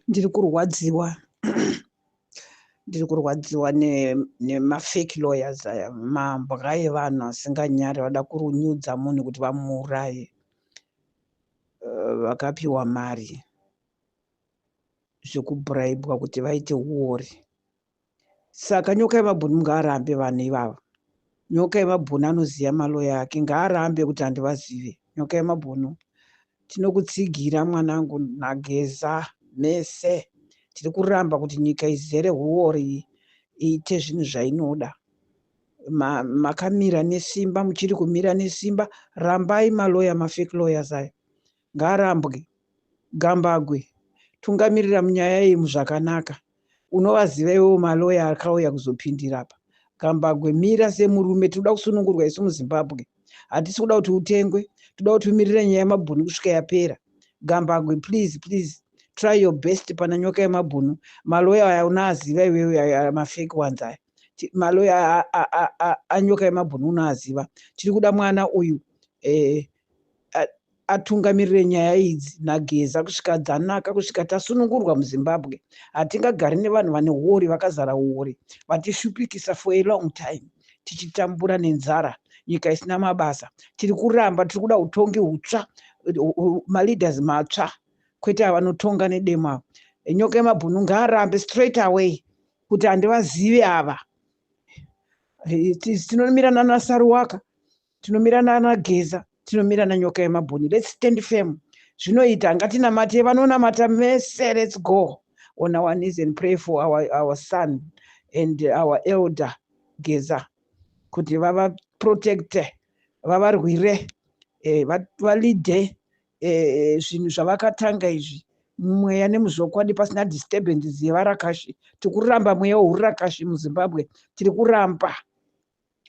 Ndiri kurwadziwa, ndiri kurwadziwa nemafake lawyers aya, mambwa evanhu asinganyari, vada kurunyudza munhu kuti vamuuraye. Vakapiwa mari zvekubhuraibwa kuti vaite uori. Saka Nyoka yemabhunu ngaarambe vanhu ivava. Nyoka yemabhunu anoziva maloya ake, ngaarambe kuti handivazive. Nyoka yemabhunu, tinokutsigira mwanangu naGeza mese. Tiri kuramba kuti nyika izere uori iite zvinhu zvainoda. Makamira nesimba, muchiri kumira nesimba. Rambai maloya, mafake lawyers aya ngaarambwe. Gambagwe, tungamirira munyaya iyi muzvakanaka. Unovaziva iwewo maloya akauya kuzopindira apa. Gambagwe, mira semurume. Tinoda kusunungurwa isu muZimbabwe. Hatisi kuda kuti utengwe, toda kuti umirire nyaya yemabhunu kusvika yapera. Gambagwe, please, please try your best pana Nyoka yemabhunu. Maloya aya unoaziva iwewe, mafake ones aya. Maloya aNyoka yemabhunu unoaziva. Tiri kuda mwana uyu atungamirire nyaya idzi naGeza kusvika dzanaka, kusvika tasunungurwa muZimbabwe. Hatingagari nevanhu vane uori, vakazara uori, vatishupikisa for a long time, tichitambura nenzara, nyika isina mabasa. Tiri kuramba, tiri kuda utongi hutsva, maleaders matsva, kwete avanotonga nedemo ava. Nyoka yemabhunu ngaarambe straight away kuti handivazivi ava. Tinomira nanaSaruwaka, tinomira nanaGeza, tinomira naNyoka yemabhunu. Let's stand firm. Zvinoita, ngatinamate, vanonamata mese. Let's go on our knees and pray for our son and our elder Geza kuti vavaprotecte, vavarwire, valeade zvinhu zvavakatanga izvi mumweya nemuzvokwadi, pasina disturbances yevarakashi. Tiri kuramba mweya weurakashi muZimbabwe, tiri kuramba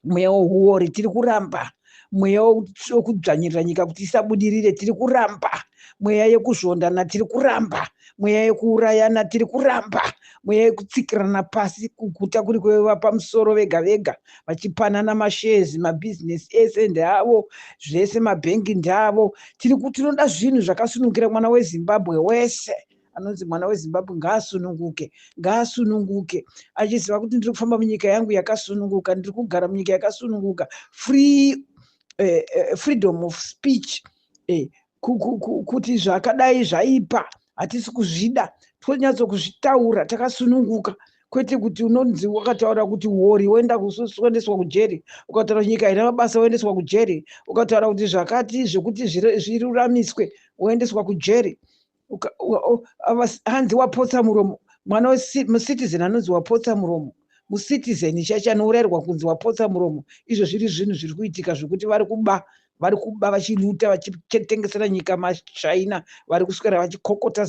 mweya weuori, tiri kuramba mweya wekudzvanyirira nyika kuti isabudirire, tiri kuramba mweya yekuzvondana, tiri kuramba mweya yekuurayana, tiri kuramba mweya yekutsikirana pasi, kuguta kuri kwevapamusoro vega vega, vachipanana mashares, mabhizinesi ese ndeavo, zvese mabhengi ndeavo. Tinoda zvinhu zvakasunungira mwana weZimbabwe wese. Anonzi mwana weZimbabwe ngaasununguke, ngaasununguke achiziva kuti ndiri kufamba munyika yangu yakasununguka, ndiri kugara munyika yakasununguka. Free freedom of speech, kuti zvakadai zvaipa, hatisi kuzvida, tonyatso kuzvitaura takasununguka, kwete kuti unonzi wakataura kuti uori woenda kuendeswa kujeri, ukataura nyika haina mabasa woendeswa kujeri, ukataura kuti zvakati zvekuti zviruramiswe woendeswa kujeri. Hanzi wapotsa muromo. Mwana mucitizen anonzi wapotsa muromo, mucitizen chaicho anourayirwa kunzi wapotsa muromo. Izvo zviri zvinhu zviri kuitika zvekuti vari kuba, vari kuba, vachiloota, vachitengesera nyika maChina. Vari kuswera vachikokota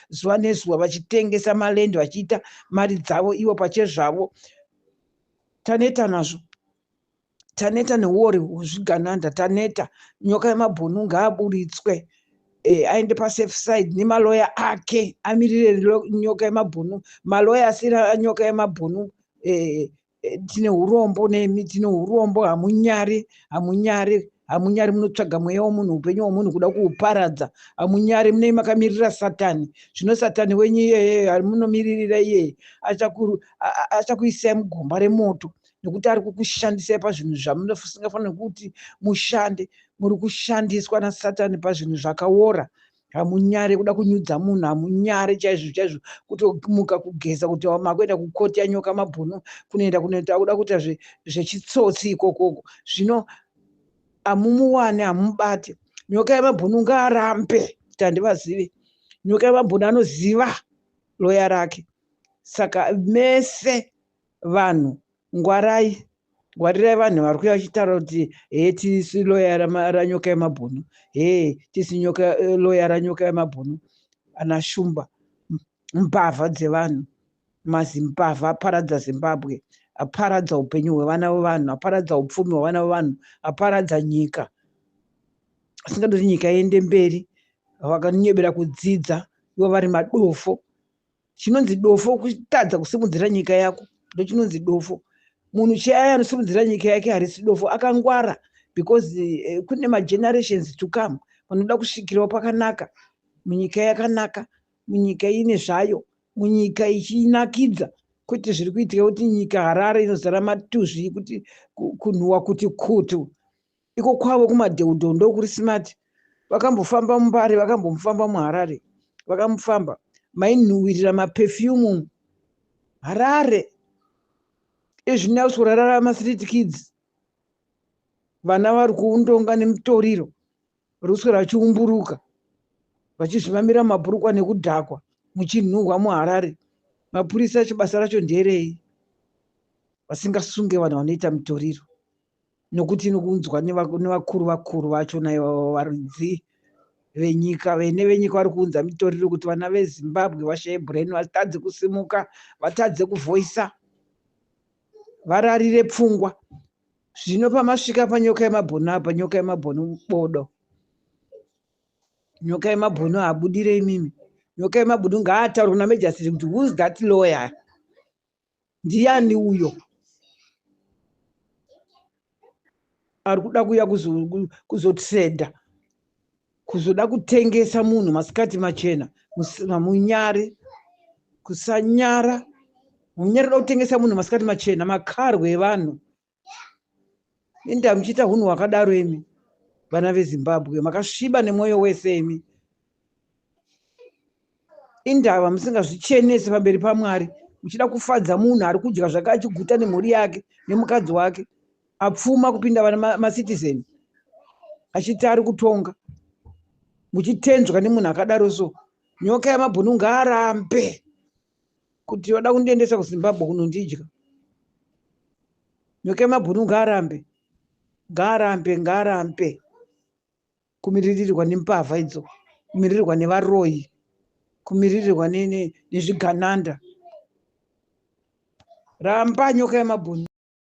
zuva nezuva, vachitengesa maland, vachiita mari dzavo ivo pachezvavo. Taneta nazvo, taneta neuori hwezvigananda, taneta. Nyoka yemabhunu ngaaburitswe, aende pasafe side nemaloya ake, amirire Nyoka yemabhunu. Maloya asiri Nyoka yemabhunu, tine urombo nemi, tine urombo. Hamunyari, hamunyari, hamunyari. Munotsvaga mweya womunhu, upenyu hwomunhu, kuda kuuparadza. Hamunyari, munei makamirira Satani. Zvino Satani wenyu iyeye munomiririra iyeye achakuisai mugomba remoto, nekuti ari kukushandisai pazvinhu zvamusingafaniri kuti mushande. Muri kushandiswa naSatani pazvinhu zvakaora. Hamunyare kuda kunyudza munhu? Hamunyare chaizvo chaizvo kutomuka kugeza kuti makuenda kukoti yaNyoka Mabhunu, kunoenda kunoita kuda kuita zvechitsotsi ikokoko? Zvino hamumuwani, hamubati. Nyoka yemabhunu ngaarambe kuti handivazivi. Nyoka yemabhunu anoziva loya rake. Saka mese vanhu ngwarai, ngwarirai vanhu vari kuuya vachitaura kuti he, tisi loya raNyoka yemabhunu, he, tisi nyoka loya raNyoka yemabhunu. Ana Shumba, mbavha dzevanhu, mazimbavha aparadza Zimbabwe, aparadza upenyu hwevana vevanhu, aparadza upfumi hwevana vevanhu, aparadza nyika, asingadi kuti nyika iende mberi. Vakanyebera kudzidza ivo vari madofo. Chinonzi dofo kutadza kusimudzira nyika yako, ndochinonzi dofo. Munhu chaiye anosimudzira nyika yake harisi dofo, akangwara, because kune magenerations to come vanoda kusvikirawo pakanaka, munyika yakanaka. Munyika ine zvayo, munyika ichinakidza, kwete zviri kuitika kuti nyika Harare inozara matuzvi, kuti kunhuwa kuti kutu. Iko kwavo kumadheudheu ndokuri smart. Vakambofamba muMbare, vakambomufamba muHarare, vakamufamba mainhuhwirira maperfume Harare. Izvi nekuswera mastreet kids, vana vari kuundonga nemutoriro, vari kuswera vachiumburuka vachizvimamira mumabhurukwa nekudhakwa, muchinhuhwa muHarare. Mapurisa acho basa racho nderei vasingasunge vanhu vanoita mitoriro? Nokuti inokunzwa nevakuru vakuru vacho naivo varidzi venyika, vene venyika vari kuunza mitoriro kuti vana veZimbabwe vashaye brain, vatadze kusimuka, vatadze kuvhoisa, vararire pfungwa. Zvino pamasvika panyoka yemabhunu apa, nyoka yemabhunu bodo, nyoka yemabhunu haabudire imimi. Nyoka yemabhunu ngaataure kuna magistrate kuti who's that lawyer, ndiani uyo ari kuda kuuya kuzotreda, kuzoda kutengesa munhu masikati machena. Munyare kusanyara, munyare kuda kutengesa munhu masikati machena, makarwe evanhu. Inda muchiita hunhu hwakadaro imi vana veZimbabwe, makasviba nemwoyo wese imi. Indava musingazvichenesi pamberi paMwari, muchida kufadza munhu ari kudya zvake achiguta nemhuri yake nemukadzi wake, apfuma kupinda vana macitizen, achiti ari kutonga, muchitenzwa nemunhu akadaro. So nyoka yamabhunu ngaarambe kuti vada kundiendesa kuZimbabwe kunondidya. Nyoka yemabhunu ngaarambe, ngaarambe, ngaarambe kumiririrwa nembavha idzo, kumiririrwa nevaroyi, kumiririrwa nezvigananda. Ramba nyoka yemabhunu.